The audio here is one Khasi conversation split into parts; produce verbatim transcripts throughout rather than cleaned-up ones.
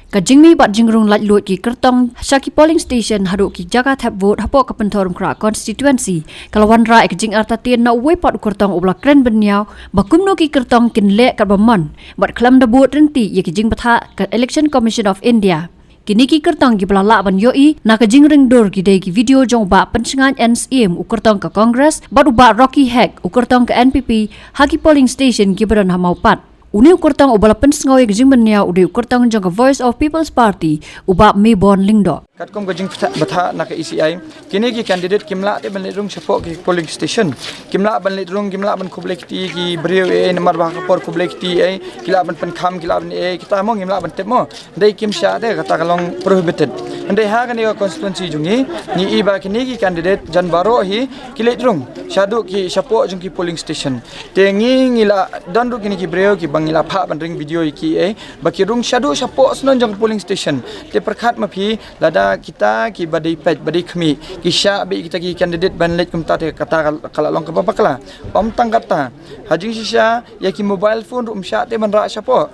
Ka jingmih bad jingrung laitluid ki kyrtong sha ki polling station haduh ki jaka thep vote hapoh ka Pynthorumkhrah constituency ka la wanrah ïa ka jingartatien na uwei pat u kyrtong uba la kren bynñiaw ba kumno ki kyrtong kin leh katba mon bad khlem da bud ryntih ïa ki jingbthah ka Election Commission of India. Kine ki kyrtong kiba la lah ban ïohi na ka jingringdur ki dei ki video jong u Bah Pynsngaid N Syiem u kyrtong ka Congress bad u Bah Rocky Hek u kyrtong ka N P P ha ki polling station kiba don ha Mawpat. Une u kyrtong uba la pynsngew ïa ka jingbynñiaw u dei u kyrtong jong ka Voice of People's Party, u Bah Mebon Lyngdoh. Katkum ka jingbthah na ka E C I, kine ki candidate kim lah te ban leit rung shapoh ki polling station. Kim lah ban leit rung, kim lah ban khublei kti ki briew ei, namar ba ha ka por khublei kti ei ki lah ban pynkham, ki lah ban ei, kita mo ngim lah ban tip mo. Hynrei kim shah te, kata ka long prohibited. Hynrei ha kane ka constituency jong ngi, ngi i ba kine ki candidate jan baroh hi ki leit rung shaduh ki shapoh jong ki polling station. Te ngi ngi la don ruh kine ki briew kiba ngi la phah ban ring video ïa ki ei ba ki rung shaduh shapoh shnong jong ka polling station. Te pyrkhat ma phi, lada kita kiba dei peit, ba dei khmih, ki shah beit kita ki candidate ban leit kumta, te kata ka, ka la long kaba bakla. Ym tang kata, ha jingshisha ïa ki mobile phone ruh ym shah te ban rah shapoh.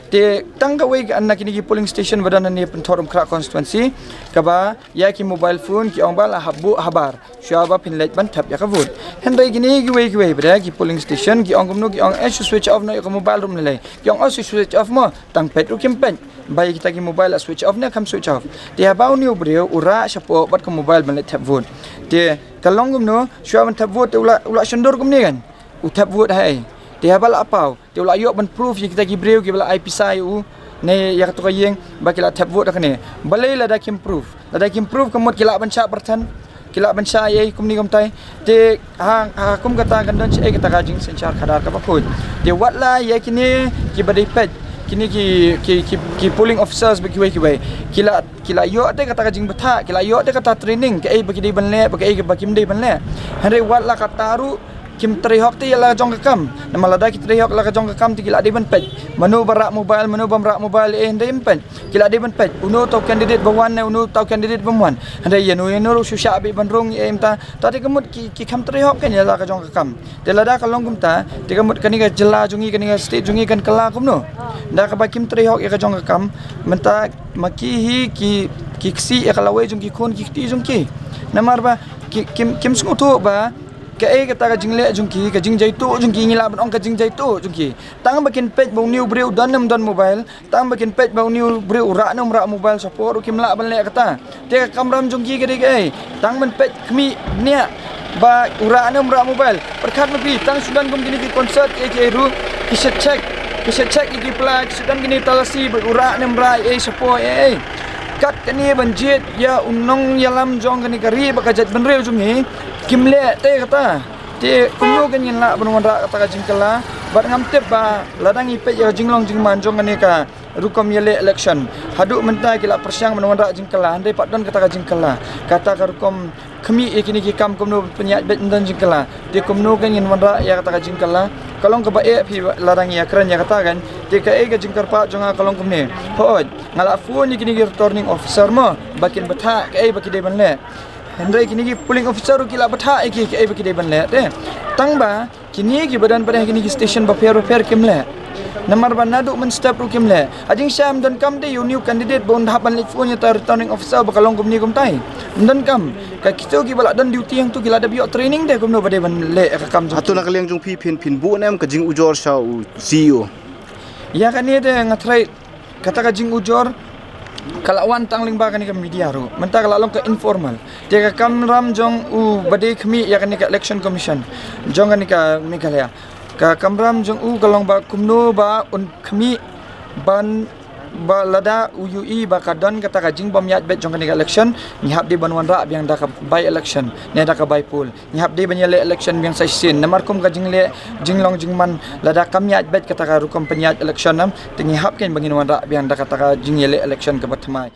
Te tang kawei ka na kine ki polling station ba don hangne Pynthorumkhrah constituency, kaba ïa ki mobile phone ki ong ba la hap buh habar shuwa ba phin leit ban thep ïa ka vote. Hynrei kine kiwei kiwei pat ki polling station ki ong kumno, ki ong eh shu switch off noh ïa ka mobile ruh ym lei. Ki ong oh shu switch off mo, tang peit ruh kim peit. Ba ïa kita ki mobile la switch off ne kam switch off. Te haba une u briew u rah shapoh bad ka mobile ban leit thep vote, te ka long kumno, shuwa ban thep vote te u la, u la shondur kumne kan. U thep vote ha ei. Te haba la paw, te u la ïoh ban proof ïa kita ki briew kiba la ai pisa ïa u ne ïa kato ka ïing ba ki la thep vote ha kane. Balei lada kim proof? Lada kim proof ka mut ki lah ban shah pyrthen, ki lah ban shah ei kumne kumtai. Te ha, ha kum kata kan don shaei kata ka jingsynshar khadar kaba khuid. Te wat la ïa kine kiba dei peit, kine ki, ki, ki, ki polling officers ba kiwei kiwei, ki la, ki la ïoh te kata ka jingbthah, ki la ïoh te kata training, kaei ba ki dei ban leh, ba kaei ba kim dei ban leh. Hynrei wat la kata ruh kim trei hok te ïa la ka jong ka kam. Namar lada ki trei hok la ka jong ka kam te ki la dei ban peit mano ba rah mobile, mano bym rah mobile, eh, hynrei ym peit. Ki la dei ban peit uno uto u candidate ba wan ne uno uto u candidate bym wan. Hynrei ïano ïano ruh shu shah beit ban rung ei mynta. Ta te ka mut ki, ki kham trei hok kan ïa la ka jong ka kam. Te lada ka long kumta, te ka mut kane ka jylla jong ngi, kane ka state jong ngi kan kylla kumno? Da kaba kim trei hok ïa ka jong ka kam, mynta ma ki hi ki, ki ksih ïa ka lawei jong ki khun ki kti jong ki. Namar ba ki, kim, kim sngewthuh ba kaei kata ka jingleh jong ki, ka jingjaituh jong ki, ngi lah ban ong ka jingjaituh jong ki. Tang ba kin peit ba une u briew u don ne ym don mobile, tang ba kin peit ba une u briew u rah ne ym rah mobile shapoh ruh kim lah ban leh kata. Te ka kamram jong ki ka dei kaei? Tang ban peit khmih bniah ba u rah ne ym rah mobile. Pyrkhat ma phi, tang shu don kum kine ki concert kiei kiei ruh, ki shu check, ki shu check ïa ki pla, ki shu don kine talasi ba u rah ne ym rah ei shapoh ei. Kat kane ban jied ïa u nongïalam jong kane ka ri bad ka jaitbynriew jong ngi, kim leh te kata. Te kumno kan ngin lah ban wanrah kata ka jingkylla? Bad ngam tip ba lada ngi peit ïa ka jinglong jingman jong kane ka rukom ïaleh election, haduh mynta ki la pyrshang ban wanrah jingkylla, hynrei pat don kata ka jingkylla. Kata ka rukom khmih ïa kine ki kam kumno ban pynïaid beit, ym don jingkylla. Te kumno kan ngin wanrah ïa kata ka jingkylla? Ka long kaba eh phi lada ngi ïakren ïa kata kan. Te kaei ka jingkyrpad jong nga ka long kumne. Hooid, nga la phone ïa kine ki returning officer mo, ba kin bthah kaei ba ki dei ban leh. Hynrei kine ki polling officer ruh ki la bthah ïa ki kaei ba ki dei ban leh te. Tang ba kine kiba don pat ha kine ki station bapher bapher kim leh. Namar ba naduh mynstep ruh kim leh. Ha jingshisha ym donkam te ïa une u candidate ba un hap ban leit phone ïa uta u returning officer ba ka long kumne kumtai. Ym donkam. Ka kito kiba la don duty hangto ki la dep ïoh training te kumno ba dei ban leh ïa ka kam jong ki. Hato na ka liang jong phi phin, phin buh ne em ka jingujor sha u C E O? Ïa kane te nga tharai kata ka jingujor ka la wan tang lyngba kane ka media ruh. Mynta ka la long ka informal. Te ka kamram jong u ba dei khmih ïa kane ka Election Commission jong kane ka Meghalaya, ka kamram jong u ka long ba kumno ba un khmih ban, ba lada u ïohi ba ka don kata ka jingbymïaid beit jong kane ka election, ngi hap dei ban wanrah biang da ka by election ne da ka by poll. Ngi hap dei ban ïaleh election biang sa shisien. Namar kum ka jingleh jinglong jingman, lada kam ïaid beit kata ka rukom pynïaid election nam, te ngi hap kein ba ngin wanrah biang da kata ka jingïaleh election kaba thymmai.